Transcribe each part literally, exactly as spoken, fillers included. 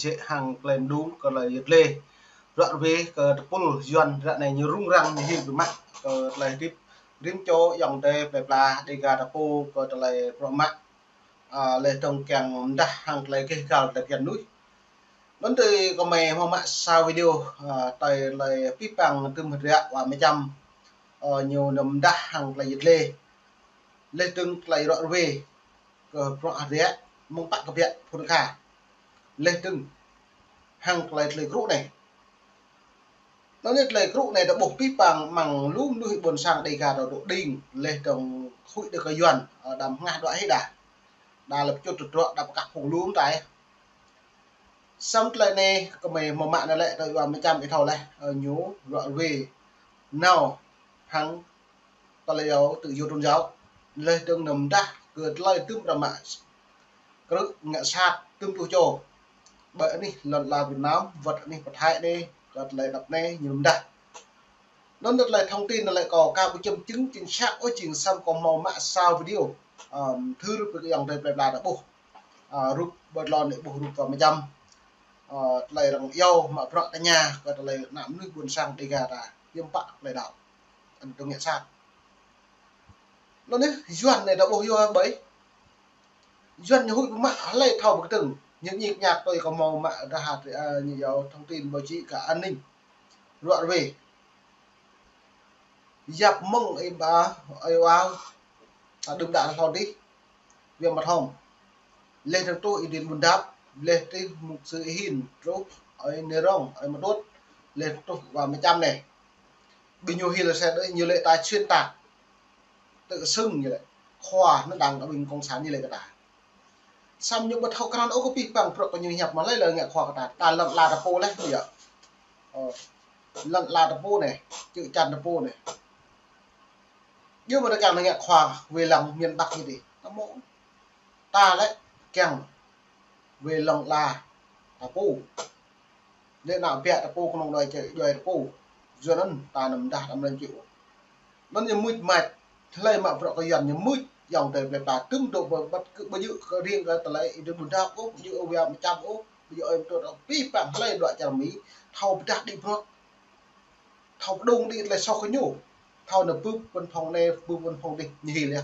jĕ hăng tơlơi mơdung kơ tơlơi yơh gleh. Ruă rơwe kơ tơpul Yuan ră anai ñu rŭng răng ñu hil biă mă kơ tơlơi hơdip rĭm čô ayŏng adơi plơi pla Dêga ta pô kơ tơlơi bruă mă, a, laih dơ̆ng kiăng mơdah hăng tơlơi gêh gal tơlơi bơyan mơnuih. Anŭn tui kơmơi hmâo mă sa video, a, tơlơi abih bang tơm hơdră wa mơčăm, a, ñu nao mơdah hăng tơlơi yơh gleh. Laih dơ̆ng tơlơi ruă rơwe kơ bruă hơdră mơ̆ng pă kơ biă phun kha. Laih dơ̆ng hăng tơlơi tơlơi krŭ anai. Anŭn yơh tơlơi krŭ anai ta ƀuh abih bang mơ̆ng lu mơnuih ƀôn sang Dêga ta dŏ đing, laih dơ̆ng huĭ đơi kơ Yuan, a, đăm hngah đuaĭ hĭ đa. Đa lăp čut tơdruă đa pơkă phung lu mơtai. Samơ̆ tơlơi anai kơmơi hmâo mă anai lĕ tơlơi wa mơčăm ih thâo laih, a, ñu ruă rơwe nao hăng tơlơi yua tự do tôn giáo. Laih dơ̆ng nao mơdah kơ tơlơi tơm bruă mă krư̆ ngă sat tơm tuh čô. Ƀơi anih lŏn ala Việt Nam, wơ̆t anih pơ Thái anai, kơ tơlơi đăp anai ñu mơdah. Anŭn tơlơi thông tin anai lĕ kâo ka ƀu čem chứng chính xác ôh, jing samơ̆ kâo hmâo mă sa video, ưm, thưr pơ ayŏng adơi plơi pla ta ƀuh. A, rup ƀơi tơlơi anai ƀuh rup wa mơčăm. A, tơlơi arăng iâu mă bruă tơña kơ tơlơi ană mơnuih ƀôn sang Dêga ta hiư̆m pă tơlơi đaŏ. Anŭn tơlơi ngă sat. Anŭn yơh Yuan anai ta ƀuh yua ƀơi Yuan ñu huĭ biă mă hlơi thâo pơkơdơ̆ng. Ñu ñik ñak tui kơ hmâo mă dah hă, a, ñu iâu thông tin báo chí kơ an ninh. Ruă rơwe. Yap mơ̆ng ih ba, ih wa, a, đưm đă hlâo dih. Viêm mật hông. Laih dơ̆ng truh ih Điện Biên Đáp, laih truh mục sư Hin, truh ơi Nê Rong, ơi Mơtut, laih truh wa mơčăm anai. Ƀing ñu hil sa đơi ñu lĕ ta xuyên tạc. Tự xưng ñu lĕ. Khua anŭn đang kơ ƀing cộng sản ñu lĕ kơ ta. Samơ̆ ñu ƀu thâo krăn ôh kơ abih bang bruă kơ ñu hiăp mă hlơi lĕ ngă khua kơ ta. Ta lŏn ala ta pô laih yơh. Ơ. Lŏn ala ta pô anai, čư̆ čan ta pô anai. Yua mơ̆ ta kiăng ngă khua wai lăng miền Bắc ñu dih. Ta mơ̆. Ta lĕ kiăng wai lŏn ala ta pô. Lĕ ană biă ta pô kơnơ̆ng đuaĭ čơ djuai ta pô. Yua anŭn ta nao mơdah ta mơ̆n čư̆. Anŭn ñu mưč mač, hlơi mă bruă kơ Yuan ñu mưč, ayŏng adơi plơi pla tơm dŏ ƀơ băt kơ ƀu djơ̆ kơ riêng kơ tơlơi ih dơ̆ng ƀu đaŏ ôh, ƀu djơ̆ ơi wa mơčăm ôh, ƀu djơ̆ ơi mơtô ôh, abih bang hlơi đuaĭ čar Mi, thâo pơdah đĭ bruă. Thâo pơdŏng đĭ tơlơi soh kơ ñu. Thâo nao bưp văn phòng anai, bưp văn phòng dih, ñu hil yơh.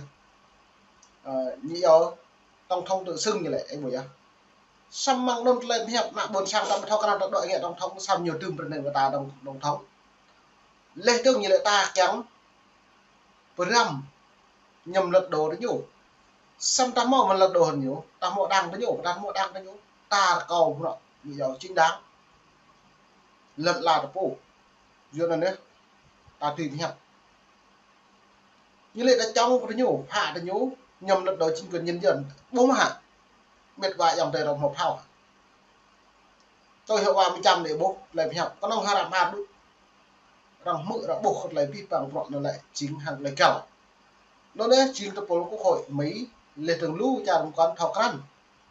Ơ, ñu iâu tổng thống tự xưng ñu lĕ, ih ƀuh yơh. Samơ̆ mơ̆ng anŭn tơlơi hiăp ană ƀôn sang ta ƀu thâo krăn ta đuaĭ ngă tổng thống, samơ̆ ñu tơm pơrơnang kơ ta tổng, tổng thống. Laih dơ̆ng ñu lĕ ta kiăng pơrăm ñăm lăt đô tơ ñu. Samơ̆ ta hmâo mă lăt đô hăng ñu, ta hmâo đang tơ ñu, ta hmâo đang tơ ñu. Ta rơkâo bruă, ñu iâu chính đáng. Lŏn ala ta pô. Yua anŭn yơh, ta tui hiăp. Ñu lĕ ta čŏng tơ ñu, phă tơ ñu, ñăm lăt đô chính quyền nhân dân. Ƀu mă hă. Mĕt wa ayŏng adơi rŏng hmâo phao. Tui hơ̆ wa mơčăm anai ƀuh, tơlơi hiăp. Kơnơ̆ng hră mơ̆ đŭt. Arăng hmư̆ arăng ƀuh kơ tơlơi abih bang bruă anŭn lĕ jing hăng tơlơi găl. Anŭn yơh jing tơpul quốc hội Mi, laih dơ̆ng lu čar mơkŏn thâo krăn.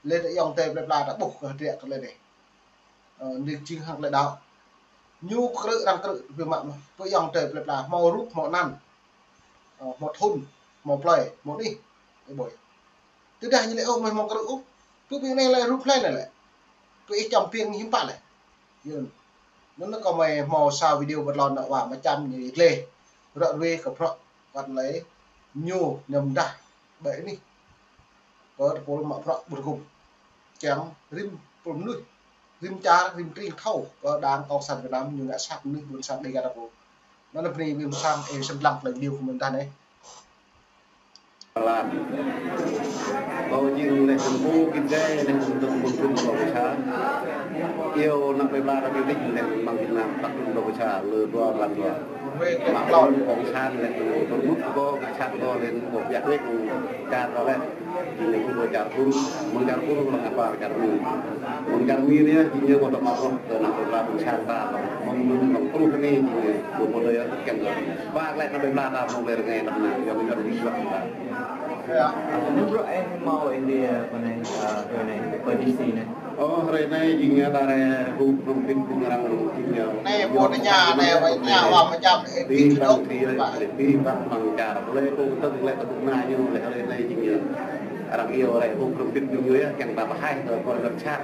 Laih dơ̆ng ayŏng adơi plơi pla ta ƀuh kơ hơdră kơ tơlơi anai. Ơ, anai jing hăng tơlơi đaŏ. Ñu krư̆ arăng krư̆ biă mă mơ̆n. Pơ ayŏng adơi plơi pla hmâo rup hmâo anăn. Ơ, hmâo thŭn, hmâo plơi, hmâo anih. Ih ƀuh. Tơdah ñu lĕ ôh mơi hmâo krư̆ ôh. Pơ ƀing anai lĕ rup hlơi anai lĕ. Pơ ih čăm piêng hiư̆m pă lĕ. Yơh. Anŭn kơmơi hmâo sa video ƀơi tơlơi ană wa mơčăm ñu yơh gleh. Ruă rơwe kơ bruă kơ tơlơi ñu nao mơdah ƀơi anih. Kơ tơpul mă bruă ƀu rơgum. Kiăng rĭm tơpul mơnuih, rĭm čar, rĭm tring thâo kơ đảng cộng sản Việt Nam ñu ngă sat mơnuih ƀôn sang Dêga ta pô. Anŭn bơni ƀing ƀôn sang, ơ, sĭt lăng tơlơi video kơ mơi dah anai. Lan. Kâo jing laih dơ̆ng pô git gai, laih dơ̆ng pô gum lŏ pơsa. Iâu ană plơi pla ta ƀing laih dơ̆ng mơ̆ng Việt Nam, păk lŏ pơsa, lơ dua blan dua. Mă lŏn cộng sản laih dơ̆ng pơrmut kơ kơ sat kơ laih dơ̆ng pô biă wek kơ čar kơ laih. Jing ñu pô čar Kur, mơ̆ng čar Kur, mơ̆ng apa čar Mi. Mơ̆ng čar Mi anai, jing ñu pô tơma pô, tơ ană plơi pla ƀôn sang ta, mơ̆ng mơ̆ng mơ̆ng pluh anai, jing ñu pô pô đơi, kiăng kơ. Ba glaĭ ană plơi pla ta, mơ̆ng lĕ rơngai ta anai, yua yua ƀu suaih ta. Anŭn bruă ih hmâo ih dih, ơ, pơ anai, ơ, hrơi anai, pơ D C anai. Ơ, hrơi anai jing ñu ta rai hŭp hơbĭt ƀing arăng jing ñu. Anai pô tơña, anai pô tơña, wa mơčăm, ơ, abih bang, abih bang mơ̆ng čar. Lĕ pô tơ̆ng lĕ tơ̆ng na ñu, lĕ hrơi anai jing ñu. Arăng iâu rai hŭp hơbĭt ƀing ñu yơh, kiăng ta pơhaih kơ kơ lŏn čar,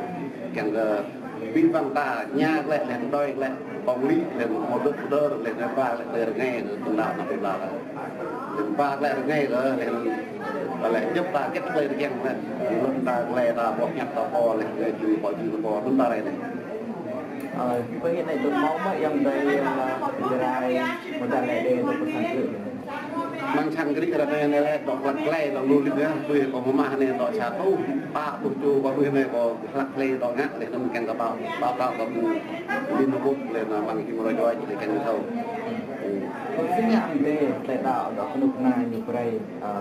kiăng kơ Abih bang ta ña glaĭ, lĕ đôi glaĭ, kông lĭ, lĕ mơdŭt pơdơr, lĕ ba glaĭ, lĕ rơngai, lĕ tơnap nap pơbla. Lĕ ba glaĭ rơngai, lĕ, lĕ, lĕ djŏp ta hơget glaĭ rơngai, lĕ, lŏn ta glaĭ ta boh ñăp ta pô, lĕ, lĕ jui pô jui pô, lŏn ta rai lĕ. Ơ, pơ anai tui hmâo mơ̆ ayŏng adơi, ơ, Jrai, mơ̆ đa lĕ đe dŏ pơ sang krư̆. Amăng sang krư̆ ră anai lĕ dŏ hlăk hlei dŏ lu lip yơh, tui kâo mơmah anai dŏ sa rơtuh pă pluh čô, kâo tui anai kâo hlăk hlei dŏ ngă lĕ anŭn kiăng kơ pao, pao, pao kơ ƀing, ƀing hơbŭt lĕ anŭn amăng hing rơjoi lĕ kiăng thâo. Ơ, si ngă mơ̆n tơlơi đaŏ dŏ kơnuk kơna ñu brơi, ơ,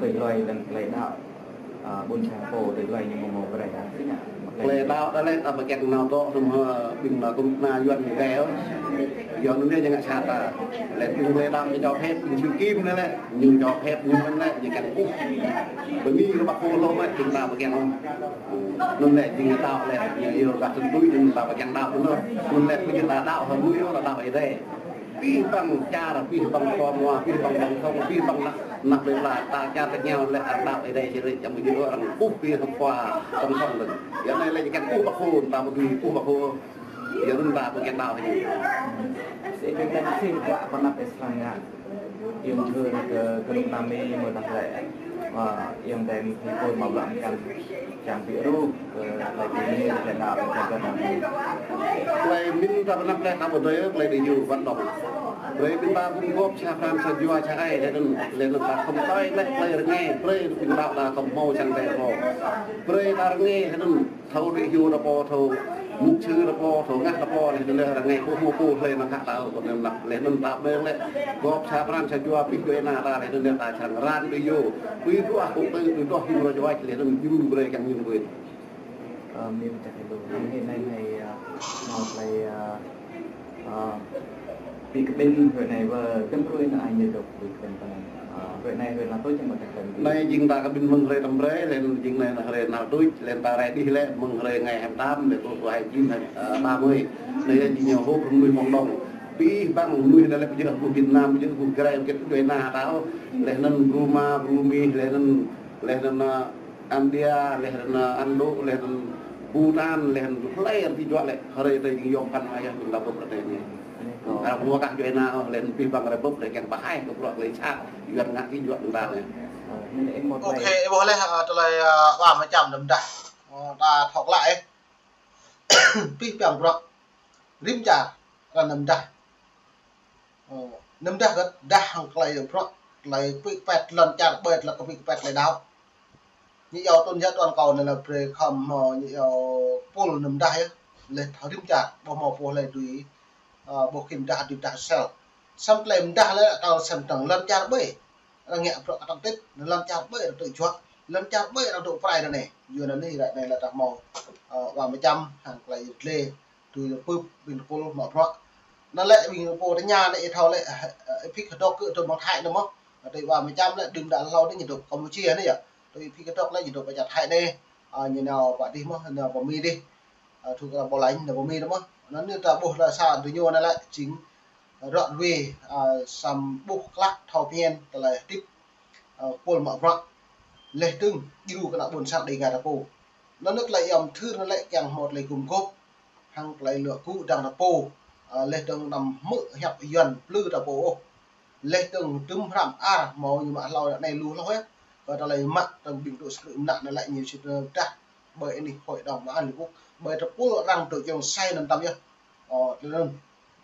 tui hloi lăng tơlơi đaŏ. Ơ, ƀôn sang pô tui hloi ñu mơ̆ mơ̆ brơi, ơ, si ngă. Tơlơi đaŏ ta lĕ ta ƀu kiăng nao dŏ, tơm hơ ƀing nao kơnuk kơna Yuan ñu gai ôh. Yua anŭn yơh ñu ngă sat ta. Lĕ ƀing tơlơi đaŏ ñu cho phép, ƀing Siu Kim anai lĕ, ñu cho phép ñu mơ̆n lĕ, ñu kiăng ƀuh. Bơni kơ Bác Hồ lŏ mơ̆, ƀing ta ƀu kiăng ôh. Anŭn lĕ ƀing đaŏ lĕ, ñu iâu gah tơtui, ƀing ta ƀu kiăng đaŏ ôh. Anŭn lĕ ƀing ta đaŏ hơmư̆ yơh, ta đaŏ Ơi Adai. Abih bang čar, abih bang khua mua, abih bang bang song, abih bang anăp, anăp lĕ pla ta čar kơ ñu lĕ arăng đaŏ Ơi Adai čih lĕ čăm ƀu djơ̆ arăng ƀuh abih khua tong song lĕ. Yua anai lĕ kiăng ƀuh Bác Hồ, ta ƀu dưi ƀuh Bác Hồ. Yua anŭn ta ƀu kiăng đaŏ hĭ. Sĭt ƀing ta sĭt ƀă pơ anăp Israel ngă. Iâu thâo kơ, kơ kơnuk kơna Mi mơ̆ đa lĕ. Ơ, ayŏng adơi Mi pô mă ƀlă mơkăn. Čang ƀiă ruh, ơ, tơlơi ƀing anai, tơlơi đaŏ, tơlơi kơnang. Tơlơi ƀing ta pơanăp lĕ ta ƀu dưi, tơlơi đĭ yua wơ̆t đŏng. Brơi ƀing ta gum gôp sa pran sa jua sa ai, lĕ anŭn, lĕ anŭn ta khŏm tơlơi lĕ tơlơi rơngai, brơi ƀing ta ta khŏm hmâo sang tơlơi rơngai. Brơi ta rơngai, lĕ anŭn thâo đĭ yua ta pô, thâo mŭk sư ta pô, thâo ngă ta pô, lĕ anŭn lĕ rơngai pô hmâo pô, lĕ anŭn khă ta ôh, kơ anŭn anăp, lĕ anŭn ta brơi lĕ gôp sa pran sa jua abih djuai ania ta, lĕ anŭn lĕ ta čang ran đĭ yua. Tui bruă kơ tui, tui dŏ hing rơjoi, lĕ anŭn djru brơi kiăng ñu brơi. Ơ, Mi pơčah ih lu. Anai, anai, ơ, mơ̆ tơlơi, ơ, ơ, ƀing kơ ƀing hrơi anai wơ̆t tơm hrơi anai ñu dŏ ƀing kơ ƀing. Ơ, hrơi anai hrơi anai tui čang mơ̆ tơm. Anai jing ta kơ ƀing mơ̆ng hrơi tơm hrơi, lĕ jing anai hrơi anai tui, lĕ ta rai đih lĕ mơ̆ng hrơi ngày hai mươi tám, lĕ kơ, kơ hai chín, ơ, ba mươi. Anai jing ñu hŏp mơnuih mơ̆ng đŏng. Abih bang mơnuih anai lĕ pơjơ̆ gŭ Việt Nam, pơjơ̆ gŭ Jrai, pơjơ̆ djuai ania ta ôh. Lĕ anŭn Burma, Burmese, lĕ anŭn, lĕ anŭn, ơ, India, lĕ anŭn Ấn Độ, lĕ anŭn Bhutan, lĕ anŭn hlơi arăng ti juă lĕ, hrơi tơl jing yom pơphan mă yơh, ƀing ta bưp ră anai. Arăng ƀu kah djuai ania ôh, lĕ anŭn abih bang arăng bưp lĕ kiăng pơhaih kơ bruă tơlơi sat, Yuan ngă ti juă ƀing ta lĕ. Ôkê, ih ƀuh lĕ, ơ, tơlơi, ơ, wa mơčăm đơ̆m dah. Ơ, ta thâo klă, ơ. Abih bang bruă rĭm čar arăng anăm dah. Ơ, anăm dah kơ dah hăng tơlơi bruă, tơlơi pĭ pet lŏn čar ƀơi tơlơi kơ pĭ pet tơlơi đaŏ. Ñu iâu tôn giáo toàn cầu anai lĕ brơi khŏm, ơ, ñu iâu pul anăm dah yơh. Lĕ thâo rĭm čar, ƀu hmâo pô hlơi dưi, ơ, ƀu khĭn dah, dưi dah sel. Samơ̆ tơlơi mơdah lĕ ta sem tơ̆ng lŏn čar ƀơi. Arăng ngă bruă kơtang tĭt, lŏn čar ƀơi arăng tui juă, lŏn čar ƀơi arăng tui prai ră anai. Yua anŭn anai ră anai lĕ ta hmâo, ơ, wa mơčăm hăng tơlơi yơh lĕ, tui yơh bưp ƀing tơpul mă bruă. Anŭn lĕ ƀing pô tơña anai ih thâo lĕ, ơ, ơ, ih phĭ kơdŏk kơ tơm mơ̆ng Thái anŭn mơ̆. Tui wa mơčăm lĕ đưm đă hlâo anai ñu dŏ Campuchia anai yơh. Tui ih phĭ kơdŏk lĕ ñu dŏ pơ čar Thái anai. Ơ, ñu nao pơ dih mơ̆, nao pơ Mi dih. Ơ, thâo kơ pô lanh nao pơ Mi anŭn mơ̆. Anŭn anai ta ƀuh lĕ sa tui ñu anai lĕ jing ră ruai, ơ, samơ̆ ƀuh klă thâo phiăn tơlơi hơdip, ơ, pul mă bruă. Lĕ tơ̆ng djru kơ ană ƀôn sang Đêga ta pô. Anŭn anai tơlơi iâu thâo anai lĕ kiăng hmâo tơlơi gum gôp hăng tơlơi luă gŭ dang ta pô. Ơ, lĕ tơ̆ng anăm hmư̆ hiăp Yuan plư ta pô ôh. Lĕ tơ̆ng tơm hrăm ar hmâo ñu mă hlâo ră anai lu hloh yơh. Kơ tơlơi mă tơ̆ng ƀing tŭ sơkrư̆ mơnă anai lĕ ñu sĭt dah. Ƀơi anih hội đồng bảo an Liên Hợp Quốc, ƀơi tơpul arăng tŭ čong sai anŭn tăm yơh. Ơ, tơlơi anŭn.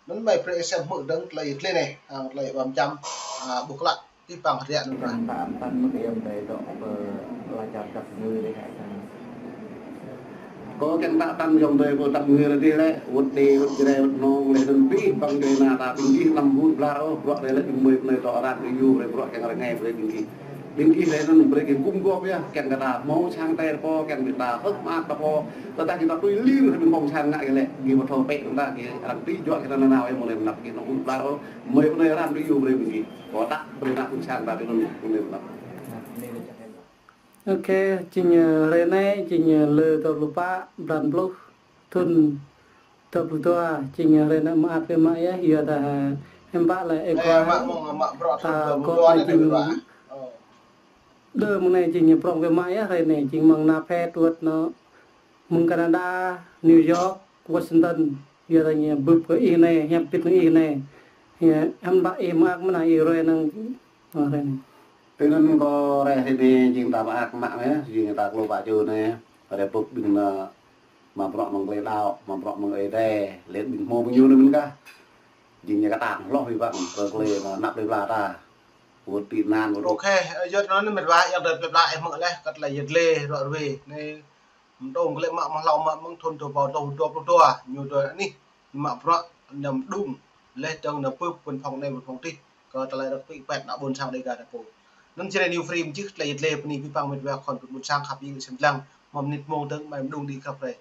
Anŭn mơi brơi sem hmư̆ dơ̆ng tơlơi tơlơi anai, hăng tơlơi wa mơčăm, ơ, ƀuh klă, abih bang hơdră anŭn. Tơm ta, tơm mơ̆ ayŏng adơi dŏ pơ ala čar Dap Kơngư dih hă. Kâo kiăng ta tơm ayŏng adơi pơ Dap Kơngư dih lĕ, wơ̆t đê, wơ̆t Jrai, wơ̆t Nông, lĕ anŭn abih bang djuai ania ta ƀing gih anăm ƀun blar ôh, bruă anai lĕ ƀing mơi pơ anai dŏ arăng đĭ yua, brơi bruă kiăng rơngai brơi ƀing gih. Ƀing gih lĕ anŭn brơi gih gum gôp yơh, kiăng kơ ta hmâo sang tơlơi ta pô, kiăng ƀing ta hơ̆k mơak ta pô. Tơdah ƀing ta tui ling hăng ƀing kông sang ngă gih lĕ, gih ƀu thâo pĕ ƀing ta, gih arăng ti juă gih ta nanao yơh mơ̆ng anai mơnăp gih anăm ƀun blar ôh, mơi pơ anai arăng đĭ yua brơi ƀing gih. Kâo ta brơi ană ƀôn sang ta ƀing anŭn mơ̆ng anai mơnăp. Ôkê, jing, ơ, hrơi anai, jing, ơ, lơ dua pluh pă, blan pluh, thŭn dua pluh dua, jing, ơ, hrơi anai mơak biă mă yơh, yua dah, ơ, hiư̆m pă lĕ ih kuai, ta kŏ anai jing, đơ mơ̆ng anai jing prŏng biă mă yơh, hrơi anai jing mơ̆ng anăp Phet wơ̆t anŭn, mơ̆ng Canada, New York, Washington, yua dah ñu bưp kơ ih anai, hiăp pit nang ih anai. Hiăp em ƀă ih mơak mơ̆n ih ruai nang, ơ, ruai nang. Tui anŭn kơ ruai hrơi anai jing ta mơak mă anai, jing ta klô pă čô anai, pada bưp ƀing anai, mă bruă mơ̆ng klei đaŏ, mă bruă mơ̆ng Ơi Adai, lĕ ƀing hmâo ƀing ñu anai mơ̆n kah. Jing ñu kơtang hloh wĭ ƀăng, kơ klei ană plei pla ta. Wơ̆t tị nạn, wơ̆t. Ok, ơ, yua anŭn met wa, yang dơ̆ plei pla ih hmư̆ laih, kơ tơlơi yet lê, ruă ruê. Anai, mơ̆ng tơ̆ng klei mă mơ̆ng hlâo mă mơ̆ng thun dua rơbâo dua, dua pluh dua, ñu dua anih, mă bruă, ñu mơđung, laih dơ̆ng ñu bưp văn phòng anai văn phòng adih, kơ tơlơi răk tui pet ană ƀôn sang Dêga ta pô. Anŭn Jrai New Frame čih tơlơi yet lê bơni abih bang met wa khŏn ƀôn sang khăp ying sem lăng, mơ̆ng mơnit mông dơ̆ng mơai mơđung đĭ krăp rai.